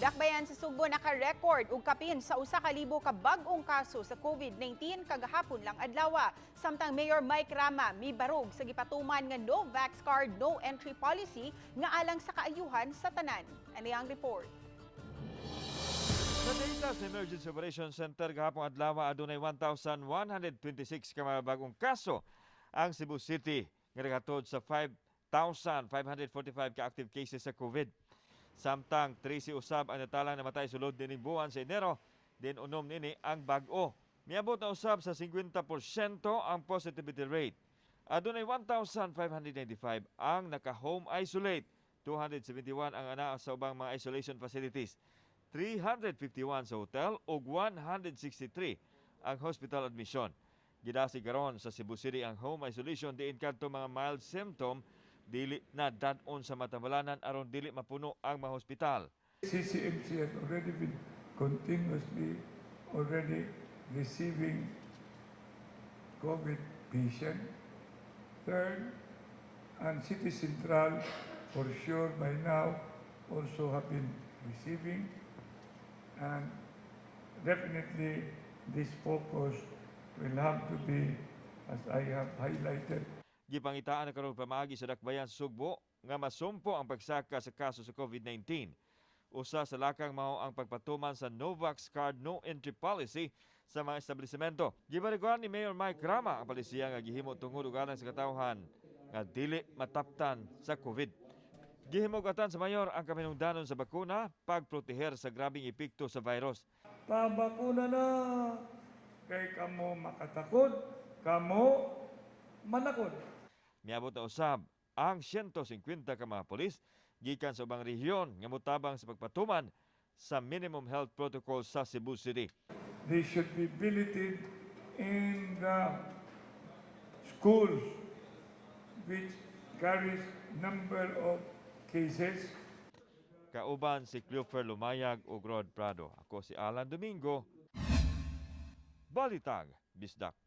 Dakbayan sa Sugbo naka-record og kapin sa 1,000 ka bag-ong kaso sa COVID-19 kagahapon lang adlaw. Samtang Mayor Mike Rama mibarog sa gipatuman nga no vax card, no entry policy nga alang sa kaayuhan sa tanan. Ani ang report. Sa data sa Emergency Operations Center gahapon adlaw, adunay 1,126 ka mga bagong kaso ang Cebu City nga naghatod sa 5,545 ka active cases sa COVID. Samtang 13 usab ang natalang namatay sulod nining buwan sa Enero, din 6 nini ang bag-o. Miabot na usab sa 50% ang positivity rate. Adunay 1,595 ang naka-home isolate, 271 ang anaa sa ubang mga isolation facilities, 351 sa hotel ug 163 ang hospital admission. Gidasig karon sa Cebu City ang home isolation diin kadto mga mild symptom dili na dad-on sa matambalanan aron dili mapuno ang mga hospital. CCMC has already been continuously already receiving COVID patient. Third, and City Central for sure by now also have been receiving. And definitely this focus will have to be, as I have highlighted, Gipangitaan na karon pamaagi sa Dakbayan sa Sugbo nga masumpo ang pagsaka sa kaso sa COVID-19. Usa sa lakang mao ang pagpatuman sa no vax card, no entry policy sa mga establishmento. Gibariguan ni Mayor Mike Rama ang palisiya nga gihimo tungod ug alang sa katawhan nga dili mataptan sa COVID. Gihimugatan sa mayor ang kaminungdanon sa bakuna pagproteher sa grabing epekto sa virus. Pabakuna na! Kay kamo makatakod, kamo manakod. Miabot na usab ang 150 ka mga pulis gikan sa ubang rehiyon nga motabang sa pagpatuman sa minimum health protocol sa Cebu City. They should be billeted in the schools which carries number of cases. Kauban si Cleofer Lumayag ug Rod Prado. Ako si Alan Domingo. Balitang Bisdak.